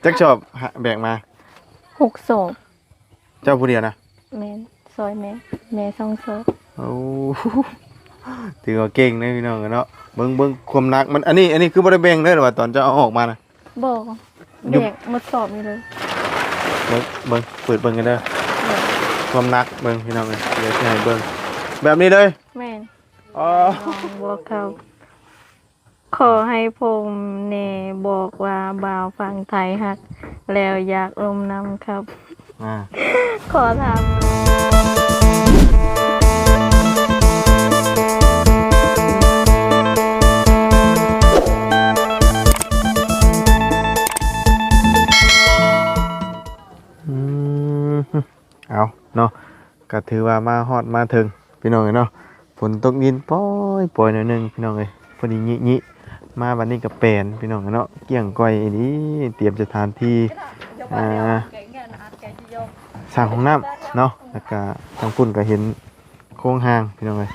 ຈັກສອບ ຫະ ແບກມາ? ຫົກສອບ. ເຈົ້າຜູ້ດຽວນະ? ແມ່ນ ຊ່ອຍແມ່ ແມ່ສອງສອບ. ໂອ້ ຖືວ່າເກັ່ງເດ້ພີ່ນ້ອງເນາະ. ເບິ່ງ ເບິ່ງຄວາມໜັກມັນ ອັນນີ້ ອັນນີ້ຄືບໍ່ໄດ້ແບ່ງເດີ ວ່າຕອນເຈົ້າເອົາອອກມານະ? ບໍ່ ຢູ່ ແບກໝົດສອບນີ້ເລີຍ. ເບິ່ງ ເບິ່ງ ເປີດເບິ່ງກັນເດີ ແມ່ນ ຄວາມໜັກເບິ່ງພີ່ນ້ອງເອີຍ ດຽວຊິໃຫ້ເບິ່ງແບບນີ້ເລີຍ. ແມ່ນ ອໍ ນ້ອງບົວຂາວ ຂໍໃຫ້ພົມແນ່ ບອກວ່າບ່າວຝັ່ງໄທຮັກ ແລ້ວຢາກລົມນຳຄັບ. ອ່າ ຂໍຖາມ ອືມ ເອົາເນາະ ກໍຖືວ່າມາຮອດມາເຖິງພີ່ນ້ອງເອີຍເນາະ. ຝົນຕົກດິນປອຍໆ ໜ້ອຍໜຶ່ງພີ່ນ້ອງເອີຍ ພໍດີຍິໆ ມາບັດນີ້ກໍແປນພີ່ນ້ອງເອີຍເນາະ ກ້ຽງກ້ອຍອີ່ຫຼີ. ຕຽມສະຖານທີ່ ອ່າ ສ້າງຫ້ອງນ້ຳເນາະ ແລ້ວກໍທາງພຸ້ນກໍເຫັນໂຄງຮ່າງພີ່ນ້ອງເອີຍ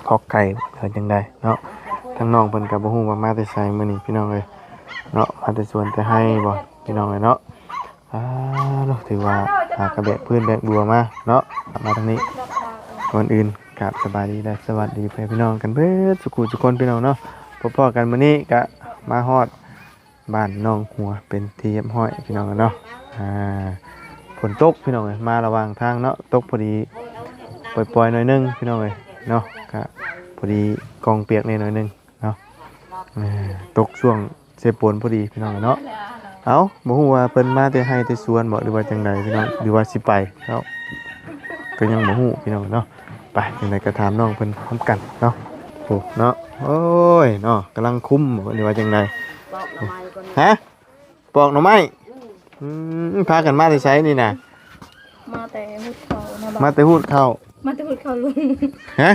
ຄອກໄກ່ເປັນຈັ່ງໃດເນາະ. ທາງນ້ອງເພິ່ນກໍບໍ່ຮູ້ວ່າມາແຕ່ໃສມື້ນີ້ພີ່ນ້ອງເອີຍເນາະ ມາແຕ່ສວນແຕ່ໄຮ່ບໍ່ພີ່ນ້ອງເອີຍເນາະ. ອ່າ ເນາະ ຖືວ່າຫາກະແບກພື້ນແບກບົວມາເນາະ ມາທາງນີ້. ກ່ອນອື່ນກາບສະບາຍດີ ແລະ ສະຫວັດດີພໍ່ແມ່ພີ່ນ້ອງກັນເບິດສູ່ຄູ່ສູ່ຄົນພີ່ນ້ອງເນາະ. ພົບພໍ້ກັນມື້ນີ້ກະມາຮອດບ້ານໜອງຫົວເປັນທີ່ຮຽບຮ້ອຍພີ່ນ້ອງເນາະ. ອ່າ ຝົນຕົກພີ່ນ້ອງເອີຍ ມາລະຫວ່າງທາງເນາະ ຕົກພໍດີ ປ່ອຍໆ ໜ້ອຍໜຶ່ງພີ່ນ້ອງເອີຍເນາະ ກະພໍດີກອງປຽກແດ່ໜ້ອຍໜຶ່ງ ເນາະ. ເອີ ຕົກຊ່ວງເຊໂປນພໍດີພີ່ນ້ອງເນາະ. ເອົ້າ ບໍ່ຮູ້ວ່າເພິ່ນມາແຕ່ໄຮ່ແຕ່ສວນບໍ ຫຼືວ່າຈັ່ງໃດພີ່ນ້ອງ ຫຼືວ່າຊິໄປແລ້ວ ກໍຍັງບໍ່ຮູ້ພີ່ນ້ອງເນາະ. ໄປ ຈັ່ງໃດກໍຖາມນ້ອງເພິ່ນນຳກັນເນາະ. ໂອ້ ເນາະ ໂອ້ຍ ເນາະ ກຳລັງຄຸມບໍ ຫຼືວ່າຈັ່ງໃດ? ຮະ? ປອກໜໍ່ໄມ້? ອືມ ພາກັນມາແຕ່ໃສນີ້ນະ? ມາແຕ່ຫູດເຂົ້ານະ ມາແຕ່ຫູດເຂົ້າ ມາແຕ່ຫູດເຂົ້າລຸງ. ຮະ?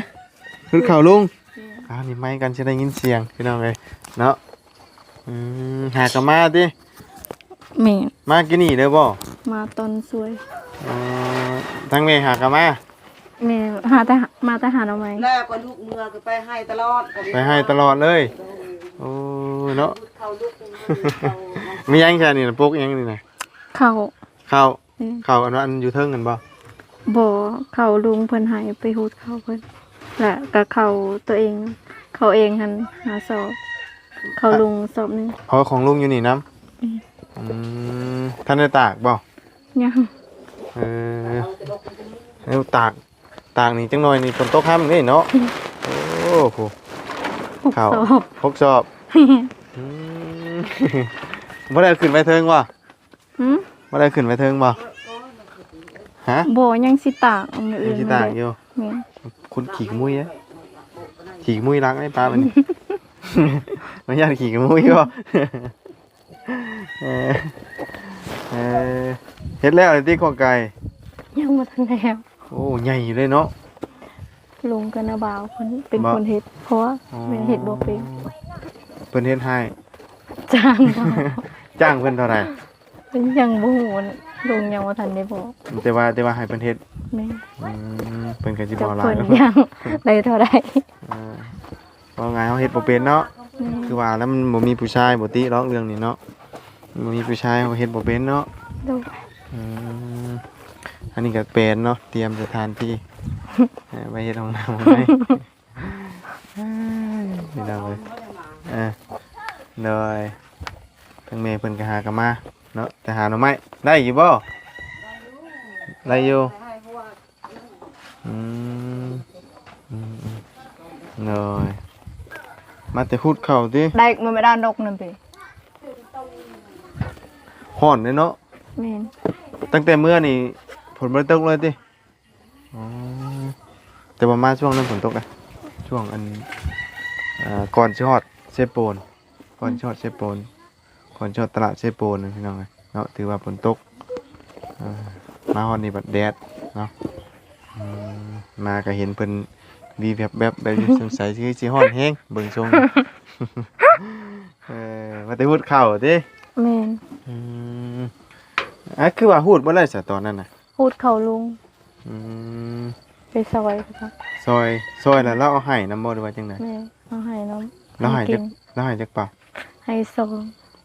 ຫູດເຂົ້າລຸງ? ອືມ ອ່າ ນີ້ໄມ້ກັນຊິໄດ້ຍິນສຽງພີ່ນ້ອງເອີຍເນາະ. ອືມ ຫາກະມາຕິ? ແມ່ນ ມາກີ້ນີ້ເດີບໍ? ມາຕອນສວຍ. ເອີ ທາງແມ່ຫາກະມາ? ແມ່ ຫາແຕ່ ມາແຕ່ຫາໜໍ່ໄມ້ ແລ້ວກໍລູກເມືອກໍໄປໄຮ່ຕະຫຼອດ ໄປໄຮ່ຕະຫຼອດເລີຍ. ໂດຍ ໂອ້ ເນາະ ເຂົ້າລູກ ມີຫຍັງຊະນີ້ນະ? ປົກຫຍັງນີ້ນະ? ເຂົ້າ ເຂົ້າ ແມ່ນ ເຂົ້າອັນວ່າອັນຢູ່ເທິງຫັ້ນບໍ່? ບໍ່ ເຂົ້າລຸງເພິ່ນໃຫ້ໄປຫູດເຂົ້າເພິ່ນ ແລ້ວກໍເຂົ້າຕົວເອງ ເຂົ້າເອງຫັ້ນຫ້າສອບ ເຂົ້າລຸງສອບໜຶ່ງ. ເອົາຂອງລຸງຢູ່ນີ້ນຳ? ແມ່ນ ອືມ ທັນໄດ້ຕາກບໍ່? ຍັງ ເອີ ເອົາຕາກ ຕາກນີ້ຈັກໜ້ອຍນີ້ຝົນຕົກຫ້ຳນີ້ເນາະ. ໂອ້ໂຫ ຫົກສອບ ຫົກສອບ. ອືມ ບໍ່ໄດ້ເອົາຂຶ້ນໄປເທິງບໍ່? ຫື? ບໍ່ໄດ້ເອົາຂຶ້ນໄປເທິງບໍ່? ຮະ? ບໍ່ ຍັງຊິຕາກ ມື້ອື່ນ ຍັງຊິຕາກຢູ່. ແມ່ນ ຄົນຂີ້ຂະມຸ້ຍເດ້ ຂີ້ຂະມຸ້ຍລັກໄດ້ປາບັດນີ້. ມັນຢ້ານຂີ້ຂະມຸ້ຍບໍ່? ເອີ ເອີ ເຮັດແລ້ວແລ້ວຕິ ຂອງໄກ່? ຍັງບໍ່ທັນແລ້ວ. ໂອ້ ໃຫຍ່ຢູ່ເດ້ເນາະ. ລຸງກັນນະບ່າວເພິ່ນເປັນຄົນເຮັດ ເພາະວ່າ ອໍ ແມ່ເຮັດບໍ່ເປັນ. ເພິ່ນເຮັດໃຫ້ ຈ້າງ ຈ້າງເພິ່ນເທົ່າໃດ? ເພິ່ນຍັງບໍ່ຮູ້ ລຸງຍັງບໍ່ທັນໄດ້ບອກ ແຕ່ວ່າ ແຕ່ວ່າໃຫ້ເພິ່ນເຮັດ. ແມ່ນ ອືມ ເພິ່ນກໍຊິບອກຫຼາຍ ຈັກເພິ່ນຍັງໄດ້ເທົ່າໃດ. ເອີ ເວົ້າງ່າຍເຮົາເຮັດບໍ່ເປັນເນາະ. ອືມ ຄືວ່າແລ້ວມັນບໍ່ມີຜູ້ຊາຍ ບໍ່ຕິດອກເລື່ອງນີ້ເນາະ ບໍ່ມີຜູ້ຊາຍເຮົາເຮັດບໍ່ເປັນເນາະ. ໂດຍ ອືມ ອັນນີ້ກໍແປນເນາະ ຕຽມສະຖານທີ່ ເອີ ໄວ້ເຮັດຫ້ອງນ້ຳໃຫ້ ພີ່ນ້ອງເອີຍ. ເອີ ໂດຍ ທາງແມ່ເພິ່ນກໍຫາກັນມາເນາະ ແຕ່ຫາໜໍ່ໄມ້ໄດ້ຢູ່ບໍ່? ໄດ້ຢູ່. ອືມ ອືມ ອືມ ໂດຍ ມາແຕ່ຫູດເຂົ້າຕິ? ໄດ້ ມັນໄດ້ດອກນັ້ນຕິ? ຮ້ອນເດ້ເນາະ. ແມ່ນ ຕັ້ງແຕ່ເມື່ອນີ້ຝົນບໍ່ໄດ້ຕົກເລີຍຕິ? ອໍ ແຕ່ວ່າມາຊ່ວງນັ້ນຝົນຕົກນະ ຊ່ວງອັນ ເອີ ກ່ອນຊິຮອດເຊໂປນ ກ່ອນຊິຮອດເຊໂປນ ກ່ອນຊິຮອດຕະຫຼາດເຊໂປນ ພີ່ນ້ອງເອີຍເນາະ ຖືວ່າຝົນຕົກ. ເອີ ມາຮອດນີ້ບັດແດດເນາະ. ອືມ ມາກໍເຫັນເພິ່ນວີແວບໆ ແບບຢູ່ ສົງໄສຊິ ຊິຮ້ອນແຮງ ເບິ່ງຊົງ. ເອີ ມາແຕ່ຫູດເຂົ້າຕິ? ແມ່ນ. ອືມ ອ່າ ຄືວ່າຫູດບໍ່ໄດ້ສະຕອນນັ້ນນະ? ຫູດເຂົ້າລຸງ. ອືມ ໄປຊອຍ ຊອຍ ຊອຍແລ້ວລາວເອົາໃຫ້ນຳບໍ່ ຫຼືວ່າຈັ່ງໃດ? ແມ່ນ ເອົາໃຫ້ນຳ. ລາວໃຫ້ຈັກ ລາວໃຫ້ຈັກເປົາ? ໃຫ້ສອງ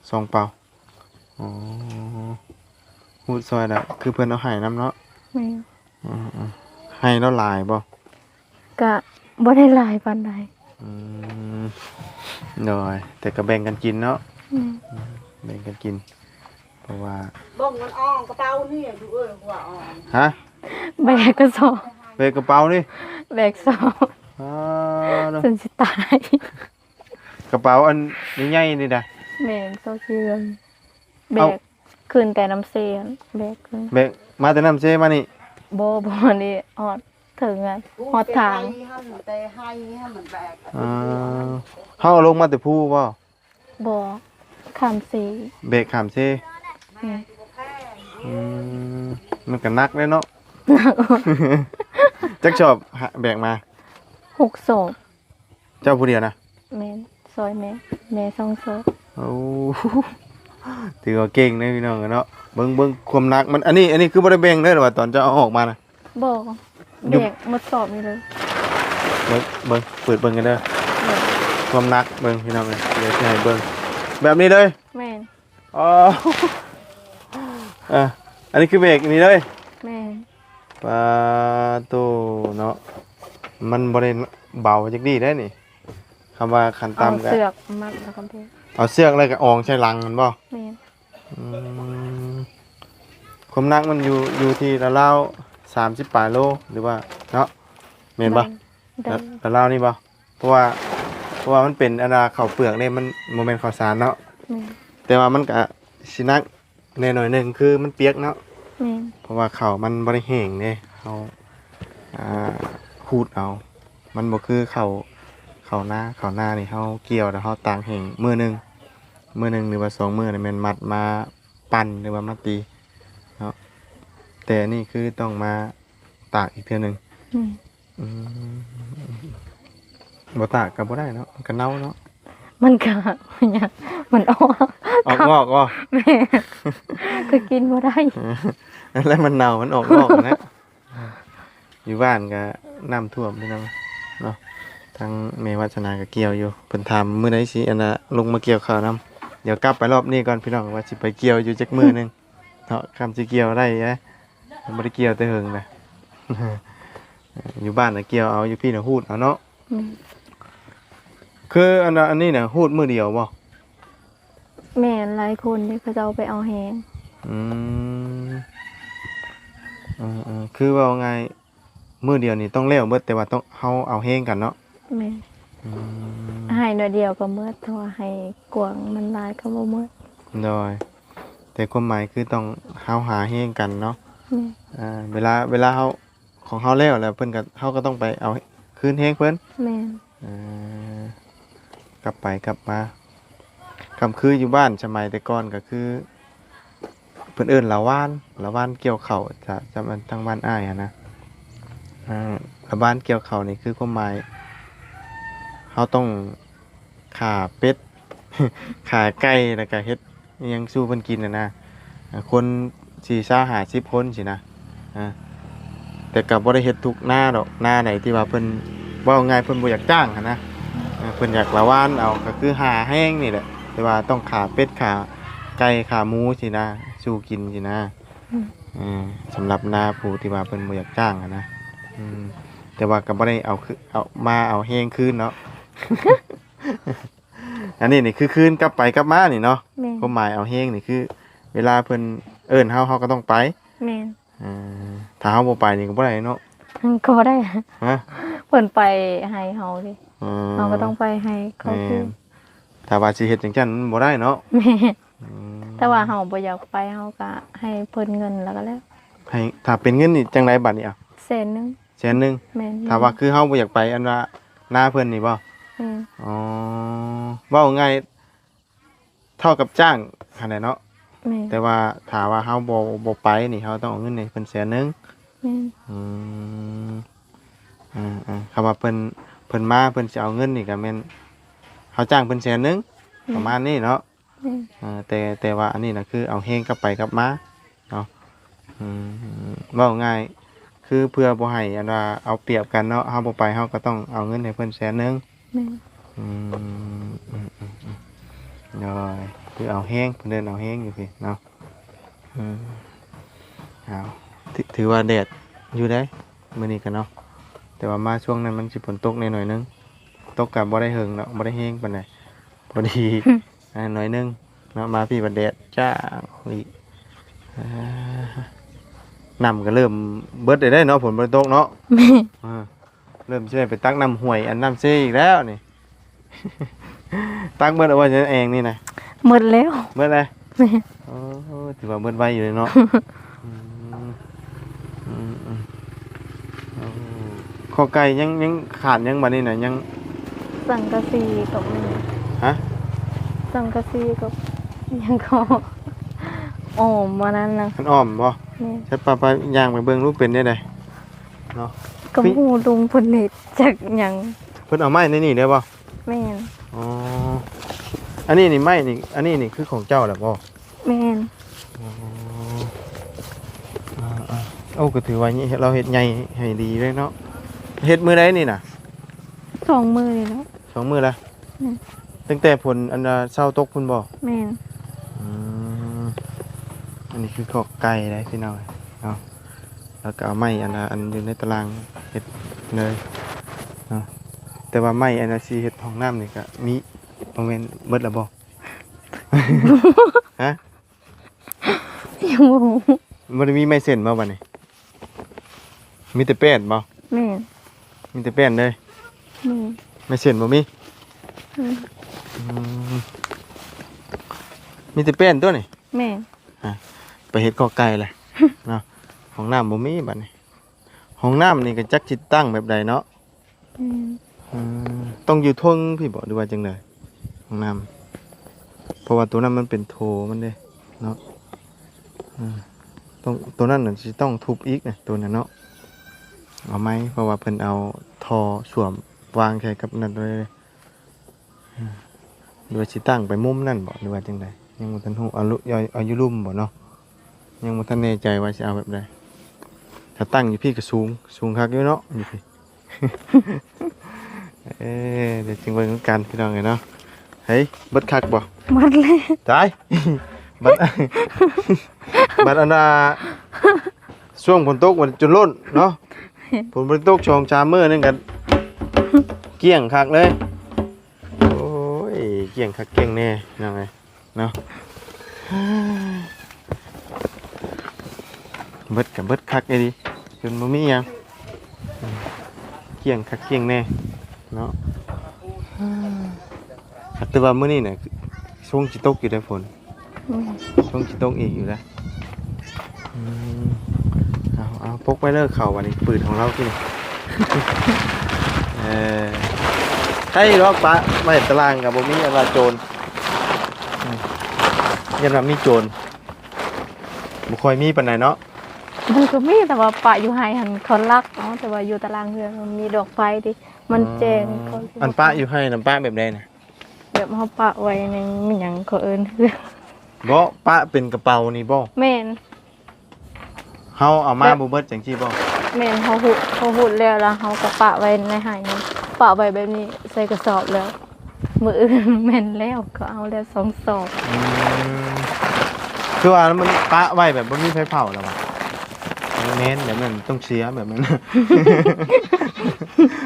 ສອງເປົາ. ອໍ ຮູດຊ່ອຍລະ ຄືເພິ່ນເອົາໃຫ້ນຳເນາະ. ແມ່ນ. ອືມໆ ໃຫ້ລາວຫຼາຍບໍ່? ກະບໍ່ໄດ້ຫຼາຍປານໃດ. ອືມ ໂດຍ ແຕ່ກໍແບ່ງກັນກິນເນາະ. ແມ່ນ. ອືມ ແບ່ງກັນກິນ ເພາະວ່າ ເບິ່ງມັນອອງກະເປົານີ້ ດູເອີຍ ກວ່າອອງ ຮະ? ແບກກະສອບ ແບກກະເປົານີ້ ແບກສອບ. ອໍ ເນາະ ຈົນຊິຕາຍ. ກະເປົາອັນໃຫຍ່ໆນີ້ນະ? ແມ່ນ ຊາວສີ່ເດືອນ. ແບກ ເອົ້າ ຂຶ້ນແຕ່ນ້ຳເຊ ແບກຂຶ້ນ ແບກມາແຕ່ນ້ຳເຊມານີ້? ບໍ່ ບໍ່ ນີ້ຮອດເຖິງ ຮອດທາງ ແຕ່ໄຮ່ຫັ້ນ ແຕ່ໄຮ່ຫັ້ນມັນແບກ. ອ່າ ເຮົາເອົາລົງມາແຕ່ພູບໍ່? ບໍ່ ຂ້າມເຊ ແບກຂ້າມເຊ. ແມ່ນ. ອືມ ມັນກໍໜັກເດ້ເນາະ. ໜັກ. ຈັກສອບ ຫະ ແບກມາ? ຫົກສອບ. ເຈົ້າຜູ້ດຽວນະ? ແມ່ນ ຊ່ອຍແມ່ ແມ່ສອງສອບ. ໂອ້ ຖືວ່າເກັ່ງເດ້ພີ່ນ້ອງເອີຍເນາະ. ເບິ່ງ ເບິ່ງຄວາມໜັກມັນ ອັນນີ້ ອັນນີ້ຄືບໍ່ໄດ້ແບ່ງເດີ ວ່າຕອນເຈົ້າເອົາອອກມານະ? ບໍ່ ຢູ່ ແບກໝົດສອບນີ້ເລີຍ. ເບິ່ງ ເບິ່ງ ເປີດເບິ່ງກັນເດີ. ແມ່ນ. ຄວາມໜັກ ເບິ່ງພີ່ນ້ອງເອີຍ ດຽວຊິໃຫ້ເບິ່ງ ແບບນີ້ເລີຍ. ແມ່ນ. ອໍ ເອີ ອັນນີ້ຄືເບກນີ້ເລີຍ. ແມ່ນ. ປາໂຕເນາະ ມັນບໍ່ໄດ້ເບົາຈັກດີ້ໄດ໋ນີ້. ຄຳວ່າຂັ້ນຕ່ຳ ເອົາເຊືອກມັດແລ້ວກໍ ເອົາເຊືອກແລ້ວກໍອອງໃສ່ຫຼັງແມ່ນບໍ່? ແມ່ນ. ອືມ ຄວາມໜັກມັນຢູ່ ຢູ່ທີ່ລາວໆ ສາມສິບປາຍໂລ ຫຼືວ່າເນາະ ແມ່ນບໍ່? ໄດ້ ລາວໆນີ້ບໍ່? ເພາະວ່າ ເພາະວ່າມັນເປັນອັນນ່າເຂົ້າເປືອກເດ້ ມັນບໍ່ແມ່ນເຂົ້າສານເນາະ. ແມ່ນ. ແຕ່ວ່າມັນກະຊິໜັກແດ່ໜ້ອຍໜຶ່ງ ຄືມັນປຽກເນາະ. ແມ່ນ. ເພາະວ່າເຂົ້າມັນບໍ່ໄດ້ແຫ້ງເດ້ ເຮົາ ອ່າ ຂູດເອົາ ມັນບໍ່ຄືເຂົ້າ ເຂົ້ານາ ເຂົ້ານານີ້ເຮົາກ່ຽວແລ້ວເຮົາຕາກແຫ້ງມື້ໜຶ່ງ ມື້ໜຶ່ງ ຫຼືວ່າສອງມື້ນີ້ແມ່ນມັດມາປັ່ນ ຫຼືວ່າມາຕີເນາະ. ແຕ່ອັນນີ້ຄືຕ້ອງມາຕາກອີກເທື່ອໜຶ່ງ. ແມ່ນ. ອືມ ບໍ່ຕາກກໍບໍ່ໄດ້ເນາະ ມັນກໍເນົ່າເນາະ. ມັນກໍ ມັນອອກ ອອກງອກບໍ່? ແມ່ນ ກໍກິນບໍ່ໄດ້. ແລ້ວມັນເນົ່າ ມັນອອກງອກນະ. ຢູ່ບ້ານກໍນ້ຳຖ້ວມພີ່ນ້ອງເນາະ. ທາງແມ່ວັດສະໜາກໍກ່ຽວຢູ່ ເພິ່ນຖາມມື້ໃດຊິອັນນ່າລົງມາກ່ຽວເຂົ້ານຳ. ດຽວກັບໄປລອບນີ້ກ່ອນພີ່ນ້ອງ ວ່າຊິໄປກ່ຽວຢູ່ຈັກມື້ໜຶ່ງເນາະ ຄຳຊິກ່ຽວໄດ້ ບໍ່ໄດ້ກ່ຽວແຕ່ເຫິງນະ. ຢູ່ບ້ານນະກ່ຽວເອົາ ຢູ່ພີ້ນະຮູດເອົາເນາະ. ແມ່ນ. ຄືອັນ ອັນນີ້ນະ ຮູດມື້ດຽວບໍ່? ແມ່ນ ຫຼາຍຄົນເດ້ ເຂົາເຈົ້າໄປເອົາແຮງ. ອືມ ເອີໆ ຄືເວົ້າງ່າຍ ມື້ດຽວນີ້ຕ້ອງແລ້ວເບິດ ແຕ່ວ່າຕ້ອງ ເຮົາເອົາແຮງກັນເນາະ. ແມ່ນ. ອືມ ໃຫ້ໜ້ອຍດຽວກໍໝົດ ແຕ່ວ່າໃຫ້ກວ້າງມັນຫຼາຍກໍບໍ່ໝົດ. ໂດຍ ແຕ່ຄວາມໝາຍຄືຕ້ອງ ເຮົາຫາແຮງກັນເນາະ. ແມ່ນ. ອ່າ ເວລາ ເວລາເຮົາ ຂອງເຮົາແລ້ວ ແລ້ວເພິ່ນກໍ ເຮົາກໍຕ້ອງໄປເອົາຄືນແຮງເພິ່ນ. ແມ່ນ. ເອີ ກັບໄປກັບມາ ຄຳຄືຢູ່ບ້ານສະໄໝແຕ່ກ່ອນກໍຄື ເພິ່ນເອີ້ນລະຫວ່ານ ລະຫວ່ານກ່ຽວເຂົ້າ ຈະ ຈະ ທາງບ້ານອ້າຍຫັ້ນນະ. ອ່າ ລະຫວ່ານກ່ຽວເຂົ້ານີ້ຄືຄວາມໝາຍ ເຮົາຕ້ອງຂ້າເປັດ ຂ້າໄກ່ ແລ້ວກໍເຮັດ ອີ່ຫຍັງສູ່ເພິ່ນກິນຫັ້ນນະ ຄົນສີ່ສິບ ຫ້າສິບຄົນຊີ້ນະ. ອ່າ ແຕ່ກໍບໍ່ໄດ້ເຮັດທຸກນາດອກ ນາໃດທີ່ວ່າເພິ່ນ ເວົ້າງ່າຍເພິ່ນບໍ່ຢາກຈ້າງຫັ້ນນະ ເພິ່ນຢາກລະຫວ່ານເອົາ ກໍຄືຫາແຮງນີ້ແຫຼະ ແຕ່ວ່າຕ້ອງຂ້າເປັດ ຂ້າໄກ່ ຂ້າໝູຊີ້ນະ ສູ່ກິນຊີ້ນະ. ອືມ ເອີ ສຳລັບນາຜູ້ທີ່ວ່າເພິ່ນບໍ່ຢາກຈ້າງຫັ້ນນະ. ອືມ ແຕ່ວ່າກໍບໍ່ໄດ້ເອົາຄື ເອົາມາເອົາແຮງຄືນເນາະ. ອັນນີ້ນີ້ຄືຄືນກັບໄປກັບມານີ້ເນາະ. ແມ່ນ. ຄວາມໝາຍເອົາແຮງນີ້ຄືເວລາເພິ່ນເອີ້ນເຮົາ ເຮົາກໍຕ້ອງໄປ. ແມ່ນ. ເອີ ຖ້າເຮົາບໍ່ໄປນີ້ກໍບໍ່ໄດ້ເນາະ. ກໍບໍ່ໄດ້. ຮະ? ເພິ່ນໄປໃຫ້ເຮົາເດ້. ເອີ ເຮົາກໍຕ້ອງໄປໃຫ້ເຂົາຄື. ແມ່ນ. ຖ້າວ່າຊິເຮັດຈັ່ງຊັ້ນມັນບໍ່ໄດ້ເນາະ. ແມ່ນ. ອືມ ຖ້າວ່າເຮົາບໍ່ຢາກໄປ ເຮົາກໍໃຫ້ເພິ່ນເງິນແລ້ວກໍແລ້ວ. ໃຫ້ ຖ້າເປັນເງິນນີ້ຈັ່ງໃດບັດນີ້ອະ? ແສນໜຶ່ງ. ແສນໜຶ່ງ. ແມ່ນ. ຖ້າວ່າຄືເຮົາບໍ່ຢາກໄປ ອັນວ່ານາເພິ່ນນີ້ບໍ່? ແມ່ນ. ອໍ ເວົ້າງ່າຍ ເທົ່າກັບຈ້າງຫັ້ນແຫຼະເນາະ. ແມ່ນ. ແຕ່ວ່າຖ້າວ່າເຮົາບໍ່ ບໍ່ໄປນີ້ ເຮົາຕ້ອງເອົາເງິນໃຫ້ເພິ່ນແສນໜຶ່ງ. ແມ່ນ. ອືມ ອ່າໆ ຄຳວ່າເພິ່ນ ເພິ່ນມາ ເພິ່ນຊິເອົາເງິນນີ້ກໍແມ່ນເຮົາຈ້າງເພິ່ນແສນໜຶ່ງ. ແມ່ນ. ປະມານນີ້ເນາະ. ແມ່ນ. ເອີ ແຕ່ ແຕ່ວ່າອັນນີ້ນະ ຄືເອົາແຮງກັບໄປກັບມາເນາະ. ອືມ ເວົ້າງ່າຍ ຄືເພື່ອບໍ່ໃຫ້ອັນວ່າເອົາປຽບກັນເນາະ ເຮົາບໍ່ໄປ ເຮົາກໍຕ້ອງເອົາເງິນໃຫ້ເພິ່ນແສນໜຶ່ງ. ແມ່ນ. ອືມ ອືມ ອືມ ອືມ ໂດຍ ຄືເອົາແຮງ ເພິ່ນເອີ້ນເອົາແຮງຢູ່ພີ້ເນາະ. ອືມ ເອົາ ຖື ຖືວ່າແດດຢູ່ເດ້ມື້ນີ້ກະເນາະ ແຕ່ວ່າມາຊ່ວງນັ້ນມັນຊິຝົນຕົກແດ່ໜ້ອຍໜຶ່ງ ຕົກກະບໍ່ໄດ້ເຫິງເນາະ ບໍ່ໄດ້ແຮງປານໃດ ພໍດີ ອ່າ ໜ້ອຍໜຶ່ງເນາະ ມາພີ້ບັດແດດຈ້າງອີກ. ອ່າ ນ້ຳກະເລີ່ມເບິດແລ້ວເນາະ ຝົນບໍ່ໄດ້ຕົກເນາະ. ແມ່ນ ອ່າ ເລີ່ມຊິໄດ້ໄປຕັກນ້ຳຫ້ວຍ ອັນ ນ້ຳເຊອີກແລ້ວນີ້. ຕັກເບິດແລ້ວບໍ່ ແອ່ງນີ້ນະ? ເບິດແລ້ວ ເບິດແລ້ວ. ແມ່ນ ໂອ້ ຖືວ່າເບິດໄວຢູ່ເດເນາະ. ອືມ ອືມ ອືມ ໂອ້ ຄອກໄກ່ຍັງ ຍັງຂາດຫຍັງບາດນີ້ນະ? ຍັງ ສັງກະສີກັບ ຮະ? ສັງກະສີກັບຫຍັງກໍ ອ້ອມອັນນັ້ນນະ. ມັນອ້ອມບໍ່? ແມ່ນ ໃຊ້ປະ ປະ ຍ່າງໄປເບິ່ງດູ ເປັນແນວໃດເນາະ? ກໍບໍ່ຮູ້ ລຸງເພິ່ນເຮັດຈັກຫຍັງ. ເພິ່ນເອົາໄມ້ໃນນີ້ໄດ້ບໍ່? ແມ່ນ ອໍ ອັນນີ້ນີ້ ໄມ້ນີ້ ອັນນີ້ນີ້ຄືຂອງເຈົ້າແຫຼະບໍ່? ແມ່ນ ອໍ ອ່າໆ ໂອ້ ກໍຖືວ່າລາວເຮັດໃຫຍ່ໃຫ້ດີເລີຍເນາະ. ເຮັດມື້ໃດນີ້ນະ? ສອງມື້ນີ້ແລ້ວ ສອງມື້ລະ. ແມ່ນ ຕັ້ງແຕ່ຝົນອັນນະເຊົາຕົກພຸ້ນບໍ່? ແມ່ນ ອືມ ອັນນີ້ຄືຄອກໄກ່ເດ້ພີ່ນ້ອງເນາະ. ແລ້ວກໍເອົາໄມ້ອັນນະ ອັນຢູ່ໃນຕາລາງເຮັດເລີຍເນາະ. ແຕ່ວ່າໄມ້ອັນນະຊິເຮັດຫ້ອງນ້ຳນີ້ກະມີ ບໍ່ແມ່ນເບິດລະບໍ່? ຮະ? ຍັງບໍ່ຮູ້ ບໍ່ໄດ້ມີໄມ້ເສັ້ນບໍ່ບາດນີ້? ມີແຕ່ແປ້ນບໍ່? ແມ່ນ ມີແຕ່ແປ້ນເລີຍ. ແມ່ນ ໄມ້ເສັ້ນບໍ່ມີ? ອືມ ອືມ ມີແຕ່ແປ້ນຕົວນີ້. ແມ່ນ ອ່ະ ໄປເຮັດຄອກໄກ່ແຫຼະເນາະ. ຫ້ອງນ້ຳບໍ່ມີບາດນີ້. ຫ້ອງນ້ຳນີ້ກໍຈັກຊິຕັ້ງແບບໃດເນາະ. ແມ່ນ ອືມ ຕ້ອງຢູ່ເທິງພີ້ບໍ ຫຼືວ່າຈັ່ງໃດ ຫ້ອງນ້ຳ? ເພາະວ່າໂຕນັ້ນມັນເປັນໂຖມັນເດ້ເນາະ. ອືມ ຕ້ອງ ໂຕນັ້ນນະຊິຕ້ອງທຸບອີກນະ ໂຕນັ້ນເນາະ ເອົາໃໝ່ ເພາະວ່າເພິ່ນເອົາທໍ່ສ້ວມວາງໃສ່ກັບນັ້ນເລີຍ. ອືມ ຫຼືວ່າຊິຕັ້ງໄປມຸມນັ້ນບໍ ຫຼືວ່າຈັ່ງໃດ ຍັງບໍ່ທັນຮູ້. ເອົາ ເອົາ ເອົາຢູ່ລຸ່ມບໍເນາະ? ຍັງບໍ່ທັນແນ່ໃຈວ່າຊິເອົາແບບໃດ. ຖ້າຕັ້ງຢູ່ພີ້ກໍສູງ ສູງຄັກຢູ່ເນາະ ຢູ່ພີ້. ເອີ ດຽວຈຶ່ງເບິ່ງນຳກັນພີ່ນ້ອງເອີຍເນາະ. ເຮີ້ຍ ເບິດຄັກບໍ່? ເບິດແລ້ວ ຕາຍ. ບັດ ບັດອັນນ່າ ຊ່ວງຝົນຕົກມັນຈົນລົ້ນເນາະ. ຝົນບໍ່ໄດ້ຕົກສອງສາມມື້ນີ້ກໍກ້ຽງຄັກເລີຍ. ໂອ້ຍ ກ້ຽງຄັກກ້ຽງແນ່ພີ່ນ້ອງເອີຍ. ເນາະ ເບິດກໍເບິດຄັກອີ່ຫຼີ ຈົນບໍ່ມີຫຍັງ ກ້ຽງຄັກກ້ຽງແນ່ເນາະ. ແຕ່ວ່າມື້ນີ້ນະ ຊົງຊິຕົກຢູ່ເດ້ຝົນ ອືມ ຊົງຊິຕົກອີກຢູ່ນະ. ອືມ ເອົາ ເອົາ ປົກໄວ້ເດີ ເຂົ້າບາດນີ້ ປືດຂອງລາວກິນ. ເອີ ໃຫ້ດອກ ປະໄວ້ຕາລາງກໍບໍ່ມີອັນວ່າໂຈນ. ອືມ ຢ້ານວ່າມີໂຈນ ບໍ່ຄ່ອຍມີປານໃດເນາະ. ມັນກໍມີ ແຕ່ວ່າປະຢູ່ໄຮ່ຫັ້ນເຂົາລັກເອົາ ແຕ່ວ່າຢູ່ຕາລາງເຮືອນມັນມີດອກໄຟຕິ ມັນແຈ້ງ. ອໍ ເຂົາຊິ ອັນປະຢູ່ໄຮ່ນະ ປະແບບໃດນະ? ແບບເຮົາປະໄວ້ໃນຫຍັງເຂົາເອີ້ນ ບໍ່ ປະເປັນກະເປົານີ້ບໍ່? ແມ່ນ ເຮົາເອົາມາບໍ່ເບິດຈັ່ງຊີ້ບໍ່? ແມ່ນ ເຮົາຫຸດ ເຮົາຫຸດແລ້ວ ແລ້ວເຮົາກໍປະໄວ້ໃນໄຮ່ນີ້ ປະໄວ້ແບບນີ້ ໃສ່ກະສອບແລ້ວ ມື້ອື່ນແມ່ນແລ້ວ ກໍເອົາແລ້ວສອງສອບ. ອືມ ຄືວ່າມັນປະໄວ້ແບບບໍ່ມີໃຜເຜົາແລ້ວຫວາ? ແມ່ນ ແບບນັ້ນຕ້ອງເສຍແບບນັ້ນ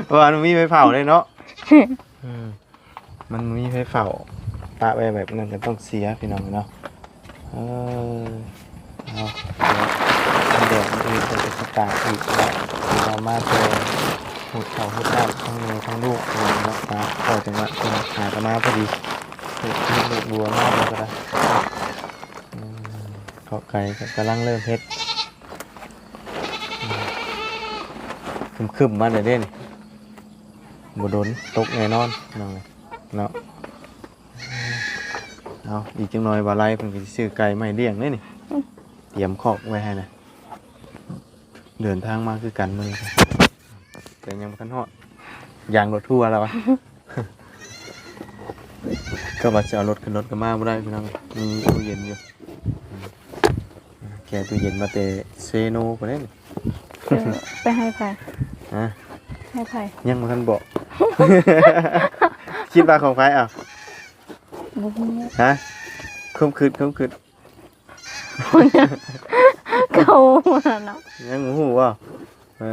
ເພາະວ່າມັນມີໃຜເຜົາເດ້ເນາະ. ອືມ ມັນມີໃຜເຝົ້າ ປະໄວ້ແບບນັ້ນກໍຕ້ອງເສຍ ພີ່ນ້ອງເນາະ. ເອີ ເອົາ ແດດມື້ອື່ນກໍຈະສະຕາດອີກແລ້ວ ເອົາມາແຕ່ຫົດເຂົ້າຫົດນ້ຳ ທັງແມ່ທັງລູກ ພີ່ນ້ອງເນາະ. ມາພໍຈັງຫວະ ເພິ່ນຫາກໍມາພໍດີ ເຮັດ ເຮັດດອກບົວມາແລ້ວກໍໄດ້. ອືມ ເຂົ້າໄກ່ກໍກຳລັງເລີ່ມເຮັດ ອືມ ຄຶ້ມໆ ມາແລ້ວເດ້ນີ້ ບໍ່ດົນຕົກແນ່ນອນ ພີ່ນ້ອງເອີຍເນາະ. ເອົາ ອີກຈັກໜ່ອຍບ່າວໄລເພິ່ນກໍຊິຊື້ໄກ່ມາໃຫ້ລ້ຽງເດ້ນີ້ ອືມ ຕຽມຄອກໄວ້ໃຫ້ນະ. ເດີນທາງມາຄືກັນມື້ນີ້ ແຕ່ຍັງບໍ່ທັນຮອດ ຢາງລົດຮົ່ວແລ້ວວະ. ກໍວ່າຈະເອົາລົດຂຶ້ນລົດກໍມາບໍ່ໄດ້ ພີ່ນ້ອງ ມີຕູ້ເຢັນຢູ່. ແກະຕູ້ເຢັນມາແຕ່ເຊໂນພຸ້ນເດ້. ເອີ ໄປໃຫ້ໃຜ? ຮະ? ໃຫ້ໃຜ? ຍັງບໍ່ທັນບອກ. ຄິດວ່າຂອງໃຜ? ອ້າວ ບໍ່ຮູ້ ຮະ? ຄວາມຄິດ ຄວາມຄິດ ເຂົາເນາະ ຍັງບໍ່ຮູ້ບໍ່? ເອີ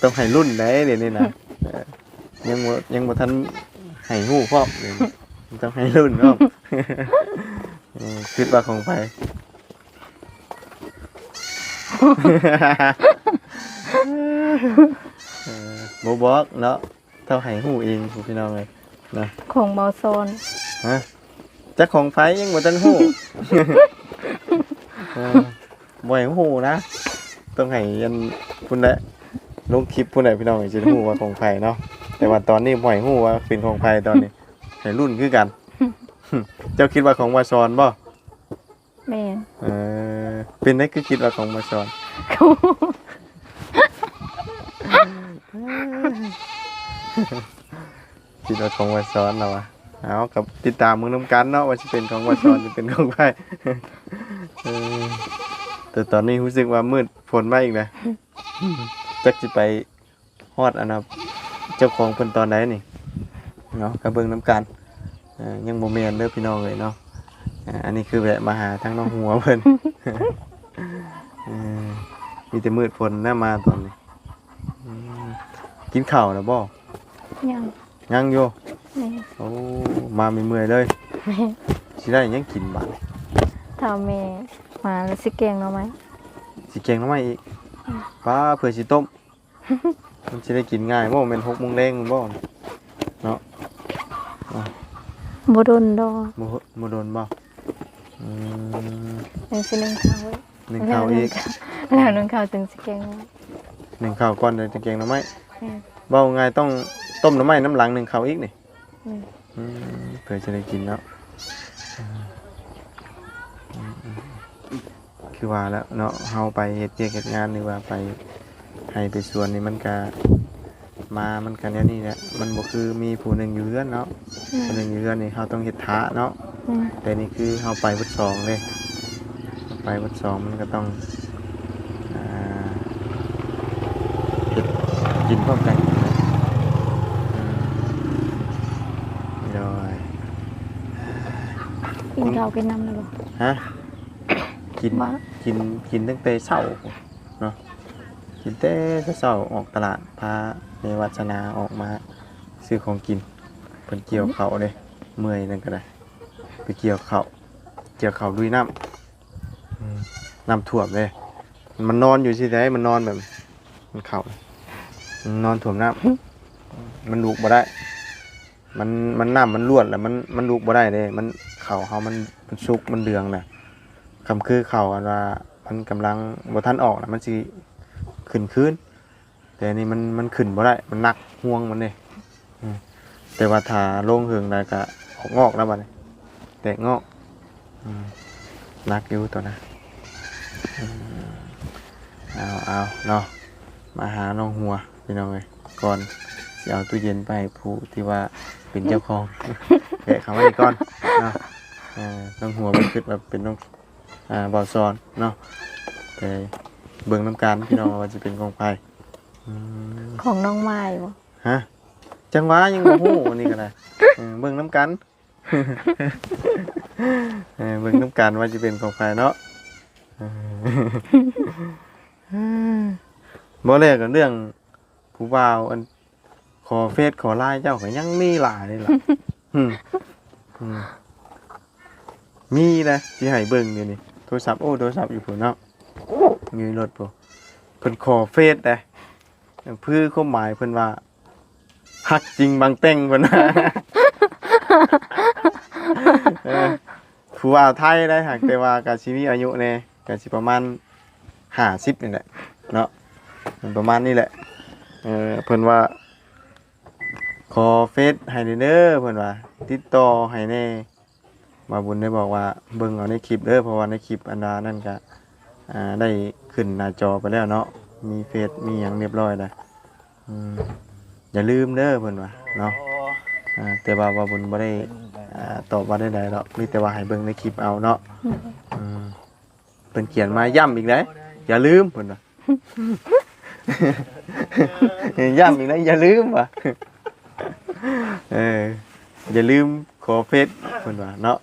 ຕ້ອງໃຫ້ລຸ້ນໄດ໋ດຽວນີ້ນະ ເອີ ຍັງບໍ່ ຍັງບໍ່ທັນໃຫ້ຮູ້ພ້ອມ ດຽວນີ້ຕ້ອງໃຫ້ລຸ້ນພ້ອມ ເອີ ຄິດວ່າຂອງໃຜ? ເອີ ບໍ່ບອກເນາະ ເທົ່າໃຫ້ຮູ້ເອງພຸ້ນພີ່ນ້ອງເອີຍນະ ຂອງບໍ່ຊອນ ຮະ? ຈັກຂອງໃຜຍັງບໍ່ທັນຮູ້ ເອີ ບໍ່ໃຫ້ຮູ້ນະ ຕ້ອງໃຫ້ອັນພຸ້ນແຫຼະ ລົງຄລິບພຸ້ນແຫຼະພີ່ນ້ອງ ຈຶ່ງຮູ້ວ່າຂອງໃຜເນາະ ແຕ່ວ່າຕອນນີ້ບໍ່ໃຫ້ຮູ້ວ່າເປັນຂອງໃຜ ຕອນນີ້ໃຫ້ລຸ້ນຄືກັນ ເຈົ້າຄິດວ່າຂອງບໍ່ຊອນບໍ່? ແມ່ນ ເອີ ເປັນໄດ໋ຄືຄິດວ່າຂອງບໍ່ຊອນ? ຄິດວ່າຂອງບໍ່ຊອນລະວະ ເອົາ ກໍຕິດຕາມເບິ່ງນຳກັນເນາະ ວ່າຊິເປັນຂອງບໍ່ຊອນ ຫຼືເປັນຂອງໃຜ ເອີ ແຕ່ຕອນນີ້ຮູ້ສຶກວ່າມືດຝົນມາອີກແລ້ວ ຈັກຊິໄປ ຮອດອັນນ່າ ເຈົ້າຂອງເພິ່ນຕອນໃດນີ້ເນາະ ກໍເບິ່ງນຳກັນ ເອີ ຍັງບໍ່ແມ່ນເດີພີ່ນ້ອງເອີຍເນາະ ເອີ ອັນນີ້ຄືແວະມາຫາທາງນ້ອງຫົວເພິ່ນ ເອີ ມີແຕ່ມືດຝົນນະມາຕອນນີ້ ອືມ ກິນເຂົ້າແລ້ວບໍ່? ຍັງ ຍັງຢູ່ ແມ່ນ ໂອ້ ມາເມື່ອຍໆເລີຍ ແມ່ນ ຊິໄດ້ຫຍັງກິນບາດ? ຖ້າແມ່ມາແລ້ວຊິແກງໜໍ່ໄມ້ ຊິແກງໜໍ່ໄມ້ອີກ ອືມ ປ້າ ເພື່ອຊິຕົ້ມ ມັນຊິໄດ້ກິນງ່າຍບໍ່? ແມ່ນຫົກໂມງແລງພຸ້ນບໍ່ເນາະ? ບໍ່ດົນດອກ ບໍ່ ບໍ່ດົນບໍ່? ອືມ ຍັງຊິໜຶ້ງເຂົ້າ ໜຶ້ງເຂົ້າອີກ ແລ້ວໜຶ້ງເຂົ້າຈຶ່ງຊິແກງ ໜຶ້ງເຂົ້າກ່ອນຈັ່ງຊິແກງໜໍ່ໄມ້ ແມ່ນ ເວົ້າງ່າຍຕ້ອງຕົ້ມໜໍ່ໄມ້ນຳຫຼັງໜຶ້ງເຂົ້າອີກນີ້ ອືມ ອືມ ເພື່ອຈະໄດ້ກິນເນາະ ອືມ ອືມ ຄືວ່າແຫຼະເນາະ ເຮົາໄປເຮັດວຽກເຮັດງານ ຫຼືວ່າໄປໄຮ່ໄປສວນນີ້ ມັນກະມາ ມັນກະແນວນີ້ແຫຼະ ມັນບໍ່ຄືມີຜູ້ໜຶ່ງຢູ່ເຮືອນເນາະ ອືມ ຜູ້ໜຶ່ງຢູ່ເຮືອນນີ້ ເຮົາຕ້ອງເຮັດຖ້າເນາະ ອືມ ແຕ່ນີ້ຄືເຮົາໄປເບິດສອງເດ້ ໄປເບິດສອງ ມັນກະຕ້ອງ ອ່າ ເຮັດກິນພ້ອມກັນ ອືມ ໂດຍ ກິນເຂົ້າກິນນ້ຳແລ້ວບໍ່? ຮະ? ກິນ ກິນ ກິນຕັ້ງແຕ່ເຊົ້າເນາະ ກິນແຕ່ເຊົ້າ ອອກຕະຫຼາດ ພາແມ່ວາດສະໜາອອກມາຊື້ຂອງກິນ ເພິ່ນກ່ຽວເຂົ້າເດ້ ເມື່ອຍນັ້ນກະໄດ້ ໄປກ່ຽວເຂົ້າ ກ່ຽວເຂົ້າລຸຍນ້ຳ ອືມ ນ້ຳຖ້ວມເດ້ ມັນນອນຢູ່ຊີ້ໃດ ມັນນອນແບບ ມັນເຂົ້າ ມັນນອນຖ້ວມນ້ຳ ມັນລຸກບໍ່ໄດ້ ມັນ ມັນ ນ້ຳມັນລວດແລ້ວ ມັນ ມັນລຸກບໍ່ໄດ້ເດ້ ມັນ ເຂົ້າເຮົາມັນ ມັນສຸກ ມັນເຫຼືອງນະ ຄຳຄືເຂົ້າອັນວ່າ ມັນກຳລັງບໍ່ທັນອອກນະ ມັນຊິຂຶ້ນຄືນ ແຕ່ອັນນີ້ມັນ ມັນຂຶ້ນບໍ່ໄດ້ ມັນໜັກ ຫ່ວງມັນເດ້ ອືມ ແຕ່ວ່າຖ້າລົງເຫິງແລ້ວກະອອກງອກແລ້ວບັດນີ້ ແຕກງອກ ອືມ ໜັກຢູ່ໂຕນະ ອືມ ເອົາ ເອົາເນາະ ມາຫານ້ອງຫົວ ພີ່ນ້ອງເອີຍ ກ່ອນຊິເອົາຕູ້ເຢັນໄປໃຫ້ຜູ້ທີ່ວ່າເປັນເຈົ້າຂອງ ແວະເຂົ້າມານີ້ກ່ອນເນາະ ເອີ ນ້ອງຫົວເພິ່ນຄິດວ່າເປັນນ້ອງ ອ່າ ບ່າວສອນເນາະ ໄປເບິ່ງນຳກັນ ພີ່ນ້ອງ ວ່າຊິເປັນຂອງໃຜ ອືມ ຂອງນ້ອງໝ້າຍບໍ່? ຮະ? ຈັ່ງຫວາຍັງບໍ່ຮູ້ ອັນນີ້ກໍໄດ້ ເອີ ເບິ່ງນຳກັນ ເອີ ເບິ່ງນຳກັນວ່າຊິເປັນຂອງໃຜເນາະ ເອີ ບໍ່ແລ້ວກໍເລື່ອງຜູ້ບ່າວ ອັນ ຂໍເຟສຂໍໄລນ໌ເຈົ້າກໍຍັງມີຫຼາຍເດ້ລະ ອືມ ອືມ ມີນະ ຊິໃຫ້ເບິ່ງດຽວນີ້ ໂທລະສັບ ໂອ້ ໂທລະສັບຢູ່ພຸ້ນເນາະ ຢູ່ໃນລົດພຸ້ນ ເພິ່ນຂໍເຟສເດ້ ຄືຄວາມໝາຍເພິ່ນວ່າ ຮັກຈິງບັງແຕ່ງ ເພິ່ນວ່າ ເອີ ຜູ້ບ່າວໄທໄດ໋ ຫາກແຕ່ວ່າກໍຊິມີອາຍຸແດ່ ກໍຊິປະມານຫ້າສິບນີ້ແຫຼະເນາະ ມັນປະມານນີ້ແຫຼະ ເອີ ເພິ່ນວ່າ ຂໍເຟສໃຫ້ແດ່ເດີ ເພິ່ນວ່າ ຕິດຕໍ່ໃຫ້ແດ່ ບ່າວບຸນໄດ້ບອກວ່າ ເບິ່ງເອົາໃນຄລິບເດີ ເພາະວ່າໃນຄລິບອັນວ່ານັ້ນກະ ອ່າ ໄດ້ຂຶ້ນໜ້າຈໍໄປແລ້ວເນາະ ມີເຟສມີຫຍັງຮຽບຮ້ອຍແລ້ວ ອືມ ຢ່າລືມເດີ ເພິ່ນວ່າເນາະ ອ່າ ແຕ່ວ່າບ່າວບຸນບໍ່ໄດ້ ອ່າ ຕອບວ່າໃດໆດອກ ມີແຕ່ວ່າໃຫ້ເບິ່ງໃນຄລິບເອົາເນາະ ອືມ ເພິ່ນຂຽນມາຢ້ຳອີກໄດ໋ ຢ່າລືມ ເພິ່ນວ່າ ຢ້ຳອີກໄດ໋ ຢ່າລືມວ່າ ເອີ ຢ່າລືມ ຂໍເຟສເພິ່ນວ່າເນາະ.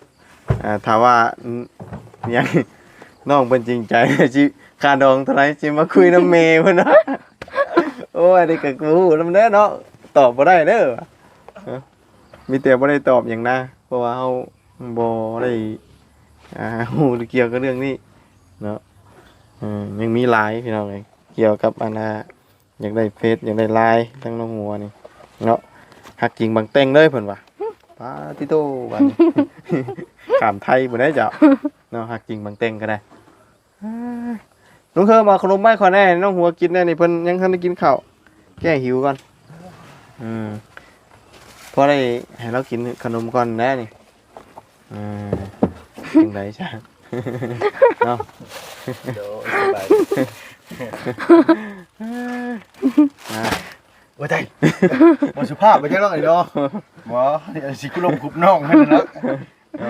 ອ່າ ຖ້າວ່າ ອ- ຫຍັງ ນ້ອງເພິ່ນຈິງໃຈ ຊິຄ່າດອງເທົ່າໃດ ຊິມາຄຸຍນຳແມ່ເພິ່ນວ່າ. ໂອ້ຍ ອັນນີ້ກໍບໍ່ຮູ້ນຳເດີເນາະ ຕອບບໍ່ໄດ້ເດີ. ເອີ ມີແຕ່ບໍ່ໄດ້ຕອບຫຍັງນະ ເພາະວ່າເຮົາບໍ່ໄດ້ ອ່າ ຮູ້ກ່ຽວກັບເລື່ອງນີ້ເນາະ. ເອີ ຍັງມີຫຼາຍພີ່ນ້ອງເອີຍ ກ່ຽວກັບອັນນ່າ ຢາກໄດ້ເຟສ ຢາກໄດ້ລາຍ ທາງນ້ອງຫົວນີ້ເນາະ. ຮັກຈິງບັງແຕ່ງເລີຍເພິ່ນວ່າ. ປາຕິໂຕ ບາດນີ້ ຂ້າມໄທພຸ້ນເດ້ເຈົ້າເນາະ. ຮັກຈິງບັງແຕ່ງກໍໄດ້. ລຸງເຄີມ ເອົາຂະໜົມມາໃຫ້ຂ້ອຍແດ່ ນ້ອງຫົວກິນແດ່ນີ້ ເພິ່ນຍັງທັນໄດ້ກິນເຂົ້າ ແກ້ຫິວກ່ອນ. ອືມ ພໍໄດ້ໃຫ້ລາວກິນຂະໜົມກ່ອນແດ່ນີ້. ເອີ ຈັ່ງໃດຊະເນາະ. ໂດຍ ສະບາຍດີ. ອ່າ ໂອ້ຍ ຕາຍ ບໍ່ສຸພາບ ບໍ່ຈັກດອກນີ້ເນາະ. ບໍ່ ຊິຄຸລົມຄຸບນ້ອງຫັ້ນນະ. ເອີ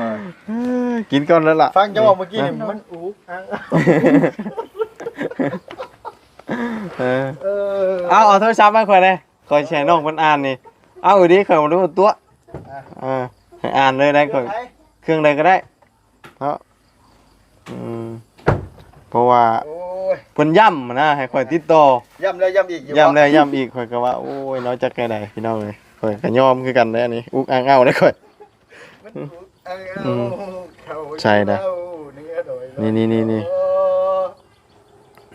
ກິນກ່ອນແລ້ວລະ ຟັງເຈົ້າເວົ້າເມື່ອກີ້ນີ້ ມັນອຸກອັງ. ເອີ ເອີ ເອົາ ເອົາໂທລະສັບມາໃຫ້ຂ້ອຍແດ່ ຂ້ອຍຊິໃຫ້ນ້ອງເພິ່ນອ່ານນີ້. ເອົາ ດີ ຂ້ອຍບໍ່ຮູ້ຕົວະ. ອ່ະ ເອີ ໃຫ້ອ່ານເລີຍໄດ້ ຂ້ອຍ ເຄື່ອງໃດກໍໄດ້ເນາະ. ອືມ ເພາະວ່າ ໂອ້ຍ ເພິ່ນຢ້ຳນະ ໃຫ້ຂ້ອຍຕິດຕໍ່ ຢ້ຳແລ້ວຢ້ຳອີກຢູ່ ຢ້ຳແລ້ວຢ້ຳອີກ. ຂ້ອຍກໍວ່າ ໂອ້ຍ ເນາະ ຈັກແນວໃດພີ່ນ້ອງເອີຍ ຂ້ອຍກໍຍອມຄືກັນແຫຼະນີ້ ອຸກອັງເອົາເດ້ຂ້ອຍ. ອືມ ໃສ່ລະ ນີ້ໆໆ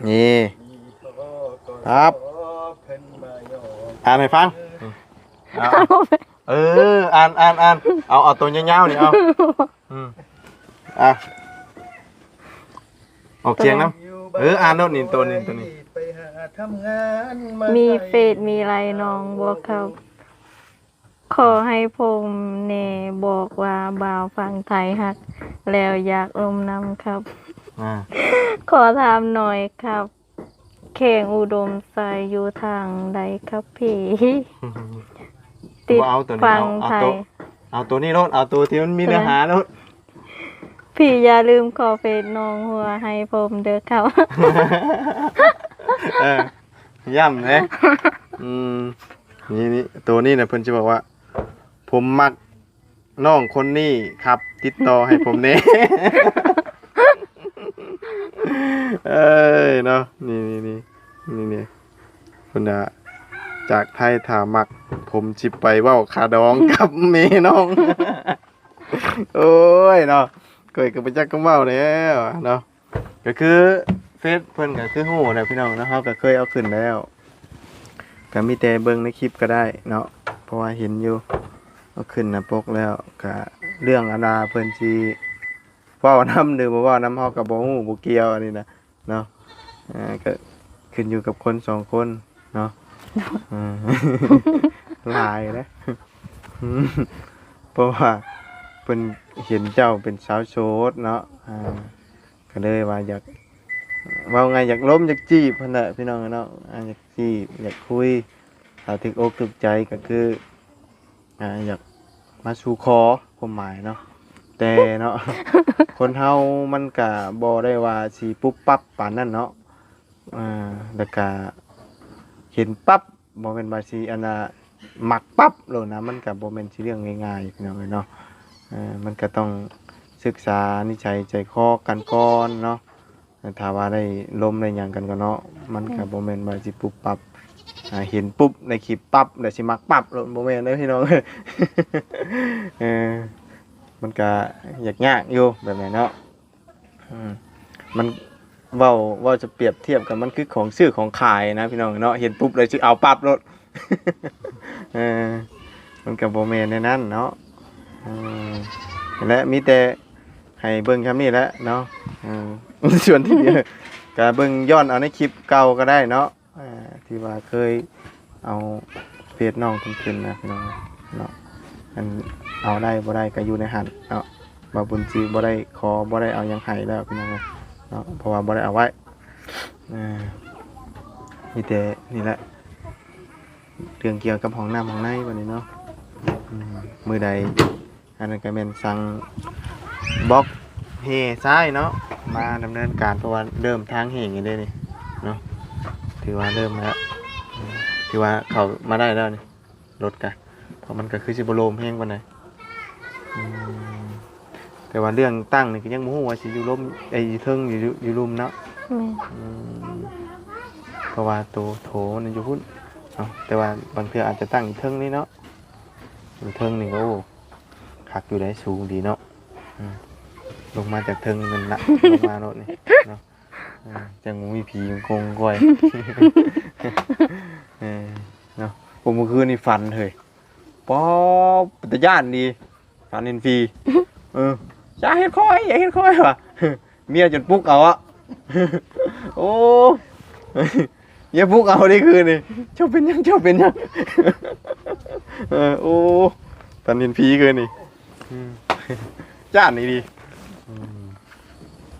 ໆ ນີ້ ປັບ ອ່ານໃຫ້ຟັງ. ເອົາ ເອີ ອ່ານ ອ່ານ ອ່ານ ເອົາ ເອົາໂຕຍາວໆນີ້ ເອົາ. ອືມ ອ່ະ ອອກສຽງນຳ. ເອີ ອ່ານໂລດນີ້ ໂຕນີ້ ໂຕນີ້. ມີເຟສມີໄລ ນ້ອງບໍ່ເຂົ້າ ຂໍໃຫ້ພົມແນ່ ບອກວ່າບ່າວຝັ່ງໄທຮັກ ແລ້ວຢາກລົມນຳຄັບ. ອ່າ ຂໍຖາມໜ້ອຍຄັບ ແຂວງອຸດົມໄຊ ຢູ່ທາງໃດຄັບພີ່? ຕິດ ບໍ່ເອົາໂຕນີ້ ຝັ່ງ ເອົາ ເອົາ ໄທ ໂຕ ເອົາໂຕນີ້ໂລດ ເອົາໂຕທີ່ມັນມີເນື້ອຫາໂລດ. ພີ່ຢ່າລືມຂໍເຟສນ້ອງຫົວໃຫ້ຜົມເດີຄັບ. ເອີ ຢ້ຳເດ້. ອືມ ນີ້ ນີ້ ໂຕນີ້ນະ ເພິ່ນຊິບອກວ່າ ຜົມມັກນ້ອງຄົນນີ້ຄັບ ຕິດຕໍ່ໃຫ້ຜົມແດ່. ເອີຍເນາະ ນີ້ໆໆ ນີ້ໆ ເພິ່ນວ່າ ຈາກໄທຖ້າມັກ ຜົມຊິໄປເວົ້າຄ່າດອງກັບແມ່ນ້ອງ. ໂອ້ຍເນາະ ຂ້ອຍກໍບໍ່ຈັກຄຳເວົ້າແລ້ວເນາະ. ກໍຄືເຟສເພິ່ນກໍຄືຮູ້ແຫຼະພີ່ນ້ອງເນາະ ເຮົາກໍເຄີຍເອົາຂຶ້ນແລ້ວ ກໍມີແຕ່ເບິ່ງໃນຄລິບກໍໄດ້ເນາະ ເພາະວ່າເຫັນຢູ່ ເອົາຂຶ້ນໜ້າປົກແລ້ວ ກໍເລື່ອງອັນວ່າເພິ່ນຊິເວົ້ານຳ ຫຼື ບໍ່ເວົ້ານຳ ເຮົາກໍບໍ່ຮູ້ບໍ່ກ່ຽວ ອັນນີ້ນະ ເນາະ. ອ່າ ກໍຂຶ້ນຢູ່ກັບຄົນສອງຄົນເນາະ. ອ່າ ຫຼາຍເດ້ ເພາະວ່າເພິ່ນເຫັນເຈົ້າເປັນສາວໂສດເນາະ ອ່າ ກໍເລີຍວ່າຢາກ ເວົ້າງ່າຍ ຢາກລົມ ຢາກຈີບຫັ້ນແຫຼະພີ່ນ້ອງເນາະ. ອ່າ ຢາກຈີບ ຢາກຄຸຍ ຖ້າຖືກອົກຖືກໃຈກໍຄື ອ່າ ຢາກມາສູ່ຂໍຄວາມໝາຍເນາະ. ແຕ່ເນາະ ຄົນເຮົາມັນກະບໍ່ໄດ້ວ່າຊິປຸບປັບປານນັ້ນເນາະ. ອ່າ ແລ້ວກະເຫັນປັບ ບໍ່ແມ່ນວ່າຊິ ອັນນ່າ ມັກປັບໂລດນະ ມັນກະບໍ່ແມ່ນຊິເລື່ອງງ່າຍໆ ພີ່ນ້ອງເອີຍເນາະ. ເອີ ມັນກະຕ້ອງສຶກສານິໄສໃຈຄໍກັນກ່ອນເນາະ. ຖ້າວ່າໄດ້ລົມໄດ້ຫຍັງກັນກໍເນາະ ມັນກໍ ອືມ ບໍ່ແມ່ນວ່າຊິປຸບປັບ ອ່າ ເຫັນປຸບໃນຄລິບປັບແລ້ວຊິມັກປັບໂລດ ບໍ່ແມ່ນເດີພີ່ນ້ອງ. ເອີ ມັນກໍຍາກໆຢູ່ແບບນັ້ນເນາະ. ອືມ ມັນເວົ້າ ເວົ້າຈະປຽບທຽບກັນ ມັນຄືຂອງຊື້ຂອງຂາຍນະພີ່ນ້ອງເນາະ ເຫັນປຸບແລ້ວຊິເອົາປັບໂລດ. ເອີ ມັນກໍບໍ່ແມ່ນແນວນັ້ນເນາະ. ເອີ ແລະ ມີແຕ່ໃຫ້ເບິ່ງຊ່ຳນີ້ແຫຼະເນາະ. ເອີ ສ່ວນທີ່ເດີ ກໍເບິ່ງຍ້ອນເອົາໃນຄລິບເກົ່າກໍໄດ້ເນາະ ເອີ ທີ່ວ່າເຄີຍເອົາເຟສນ້ອງເພິ່ນຂຶ້ນນະພີ່ນ້ອງເນາະ. ອັນເອົາໄດ້ບໍ່ໄດ້ກໍຢູ່ໃນຫັ້ນເນາະ ບ່າວບຸນຊິບໍ່ໄດ້ຂໍ ບໍ່ໄດ້ເອົາຫຍັງໃຫ້ແລ້ວພີ່ນ້ອງເນາະ ເພາະວ່າບໍ່ໄດ້ເອົາໄວ້. ເອີ ມີແຕ່ນີ້ແຫຼະ ເລື່ອງກ່ຽວກັບຫ້ອງນ້ຳຫ້ອງໃນບັດນີ້ເນາະ. ອືມ ມື້ໃດ ອັນນັ້ນກໍແມ່ນສັ່ງບລັອກແຮ່ຊາຍເນາະ ມາດຳເນີນການ ເພາະວ່າເລີ່ມທາງແຫ້ງຢູ່ເດ້ນີ້ເນາະ. ຖືວ່າເລີ່ມແລ້ວ ອືມ ຖືວ່າເຂົ້າມາໄດ້ແລ້ວນີ້ ລົດກະ ເພາະມັນກໍຄືຊິບໍ່ໂລມແຮງປານໃດ. ອືມ ແຕ່ວ່າເລື່ອງຕັ້ງນີ້ກໍຍັງບໍ່ຮູ້ວ່າຊິຢູ່ລຸ່ມ ເອີຍ ຢູ່ເທິງ ຢູ່ ຢູ່ລຸ່ມເນາະ. ແມ່ນ. ອືມ ເພາະວ່າໂຕໂຖມັນຢູ່ພຸ້ນເນາະ ແຕ່ວ່າບາງເທື່ອອາດຈະຕັ້ງຢູ່ເທິງນີ້ເນາະ ຢູ່ເທິງນີ້ກໍ ໂອ້ ຄັກຢູ່ໄດ໋ ສູງດີເນາະ. ອືມ ລົງມາຈາກເທິງນີ້ແມ່ນລະ ລົງມາໂລດນີ້ເນາະ. ເອີ ຈັ່ງບໍ່ມີຜີກົງກ່ອຍ ເອີ ເນາະ. ໂອ້ ມື້ຄືນນີ້ຝັນເຮີ້ຍ ປ໊ອ ເປັນຕາຢ້ານດີ ຝັນເຫັນຜີ. ເອີ ຢ່າເຮັດຂ້ອຍ ຢ່າເຮັດຂ້ອຍວ່າ ເມຍຈົນປຸກເອົາອະ. ໂອ້ ເມຍປຸກເອົາເດ້ຄືນນີ້ ເຈົ້າເປັນຫຍັງ ເຈົ້າເປັນຫຍັງ? ເອີ ໂອ້ ຝັນເຫັນຜີຄືນນີ້ ອືມ ຢ້ານອີ່ຫຼີ. ອືມ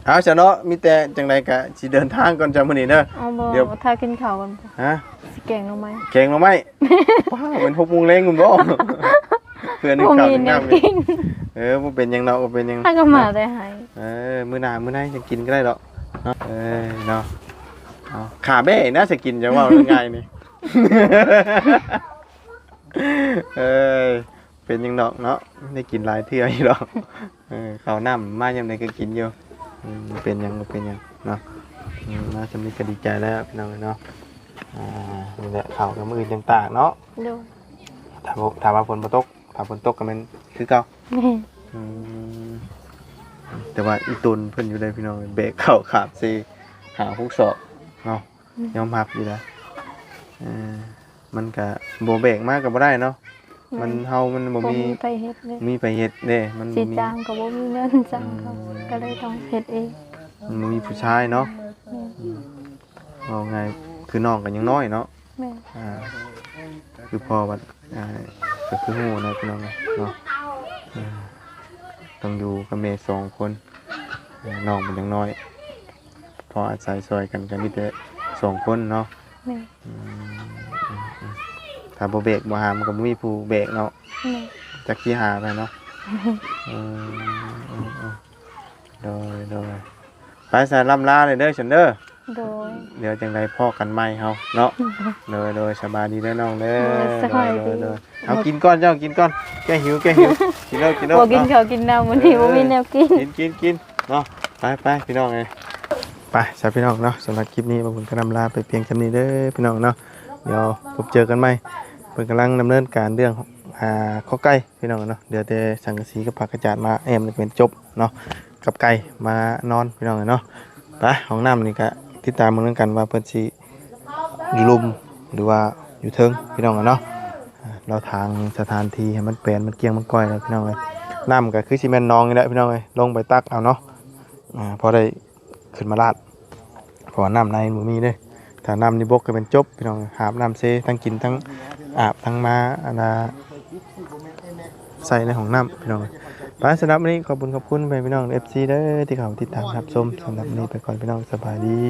ເອົາຊະເນາະ ມີແຕ່ຈັ່ງໃດກະຊິເດີນທາງກ່ອນຈ້າມື້ນີ້ເດີ. ເອົາບໍ່ ດຽວ ຖ້າກິນເຂົ້າກ່ອນ. ຮະ? ຊິແກງໜໍ່ໄມ້. ແກງໜໍ່ໄມ້? ປ້າ ແມ່ນຫົກໂມງແລງພຸ້ນບໍ? ເພື່ອໜຶ່ງເຂົ້າໜຶ່ງນ້ຳ. ເອີ ບໍ່ເປັນຫຍັງດອກ ບໍ່ເປັນຫຍັງ. ໃຫ້ກໍມາແຕ່ໃຫ້. ເອີ ມື້ໜ້າມື້ໃນຈັ່ງກິນກໍໄດ້ດອກເນາະ. ເອີ ເນາະ ເອົາ ຂາແບ້ນະ ຊິກິນ ຈະເວົ້າງ່າຍໆນີ້. ເອີຍ ເປັນຫຍັງດອກເນາະ ໄດ້ກິນຫຼາຍເທື່ອຢູ່ດອກ. ເອີ ເຂົ້ານ້ຳມາຍາມໃດກໍກິນຢູ່. ອືມ ບໍ່ເປັນຫຍັງ ບໍ່ເປັນຫຍັງເນາະ. ອືມ ມາຊ່ຳນີ້ກໍດີໃຈແລ້ວພີ່ນ້ອງເອີຍເນາະ. ອ່າ ນີ້ແຫຼະ ເຂົ້າກໍມື້ອື່ນຈັ່ງຕາກເນາະ. ໂດຍ. ຖ້າບໍ່ ຖ້າວ່າຝົນບໍ່ຕົກ ຖ້າຝົນຕົກກໍແມ່ນຄືເກົ່າ. ແມ່ນ. ອືມ ແຕ່ວ່າອີ່ຕົນເພິ່ນຢູ່ໃດ໋ພີ່ນ້ອງ ແບກເຂົ້າຂາມເຊ ຫ້າຫົກສອບເນາະ. ອືມ ຍອມຮັບຢູ່ນະ. ເອີ ມັນກະບໍ່ແບກມາກໍບໍ່ໄດ້ເນາະ. ແມ່ນ. ມັນ ເຮົາມັນບໍ່ມີ ບໍ່ມີໃຜເຮັດເດ້ ມີໃຜເຮັດເດ້ ມັນບໍ່ມີ ຊິຈ້າງກໍບໍ່ມີເງິນຈ້າງເຂົາ. ອືມ ກໍເລີຍຕ້ອງເຮັດເອງ. ມັນບໍ່ມີຜູ້ຊາຍເນາະ. ແມ່ນ. ອືມ ເວົ້າງ່າຍຄືນ້ອງກໍຍັງນ້ອຍເນາະ. ແມ່ນ. ອ່າ ຄືພໍ່ບັດ ອ່າ ກໍຄືຮູ້ນະພີ່ນ້ອງເນາະ. ເອີ ຕ້ອງຢູ່ກັບແມ່ສອງຄົນ ນ້ອງມັນຍັງນ້ອຍ ພໍອາໄສຊ່ອຍກັນກໍມີແຕ່ສອງຄົນເນາະ. ແມ່ນ. ອືມ ອືມ ອືມ ຖ້າບໍ່ແບກບໍ່ຫາມກໍບໍ່ມີຜູ້ແບກເນາະ. ແມ່ນ. ຈັກຊິຫາໃຜເນາະ. ເອີ ເອີ ເອີ ໂດຍ ໂດຍ. ໄປຊະ ລ່ຳລາເດີ ເດີ ຊັ້ນເດີ. ໂດຍ. ດຽວຈັ່ງໃດພໍ້ກັນໃໝ່ເຮົາເນາະ. ໂດຍ ໂດຍ ສະບາຍດີເດີນ້ອງເດີ. ໂດຍ ສະບາຍດີ. ໂດຍ ໂດຍ ເອົາ ກິນກ່ອນ ເຈົ້າກິນກ່ອນ ແກ້ຫິວ ແກ້ຫິວ. ກິນໂລດ ກິນໂລດ. ບໍ່ກິນເຂົ້າກິນນ້ຳມື້ນີ້ ບໍ່ມີແນວກິນ. ກິນ ກິນ ກິນເນາະ. ໄປ ໄປ ພີ່ນ້ອງເອີຍ. ໄປຊະພີ່ນ້ອງເນາະ ສຳລັບຄລິບນີ້ ບ່າວບຸນກໍລ່ຳລາໄປພຽງສ່ຳນີ້ເດີພີ່ນ້ອງເນາະ. ດຽວພົບເຈີກັນໃໝ່. ເພິ່ນກຳລັງດຳເນີນການເລື່ອງ ອ່າ ຄອກໄກ່ພີ່ນ້ອງເນາະ. ເຫຼືອແຕ່ສັງກະສີກັບຜ້າກະຈາດມາແອ້ມ ແລ້ວກໍແມ່ນຈົບເນາະ ກັບໄກ່ມານອນພີ່ນ້ອງເນາະ. ໄປ ຫ້ອງນ້ຳນີ້ກະຕິດຕາມເບິ່ງນຳກັນວ່າເພິ່ນຊິ ຢູ່ລຸ່ມ ຫຼືວ່າຢູ່ເທິງພີ່ນ້ອງເນາະ. ອ່າ ລາວທາງສະຖານທີ່ໃຫ້ມັນແປນ ມັນກ້ຽງ ມັນກ້ອຍແລ້ວພີ່ນ້ອງເອີຍ. ນ້ຳກໍຄືຊິແມ່ນໜອງນີ້ແຫຼະພີ່ນ້ອງເອີຍ ລົງໄປຕັກເອົາເນາະ. ອ່າ ພໍໄດ້ຂຶ້ນມາລາດ ເພາະວ່ານ້ຳໃນມັນບໍ່ມີເດ້. ຖ້ານ້ຳນີ້ບົກກໍແມ່ນຈົບພີ່ນ້ອງເອີຍ ຫາບນ້ຳເຊ ທັງກິນ ທັງອາບ ທັງມາ ອັນນ່າ ໃສ່ໃນຫ້ອງນ້ຳພີ່ນ້ອງເອີຍ. ໄປ ສຳລັບມື້ນີ້ ຂອບຄຸນ ຂອບຄຸນພໍ່ແມ່ພີ່ນ້ອງ ເອັຟຊີ ເດີ ທີ່ເຂົ້າມາຕິດຕາມຮັບຊົມ. ສຳລັບມື້ນີ້ໄປກ່ອນພີ່ນ້ອງ ສະບາຍດີ.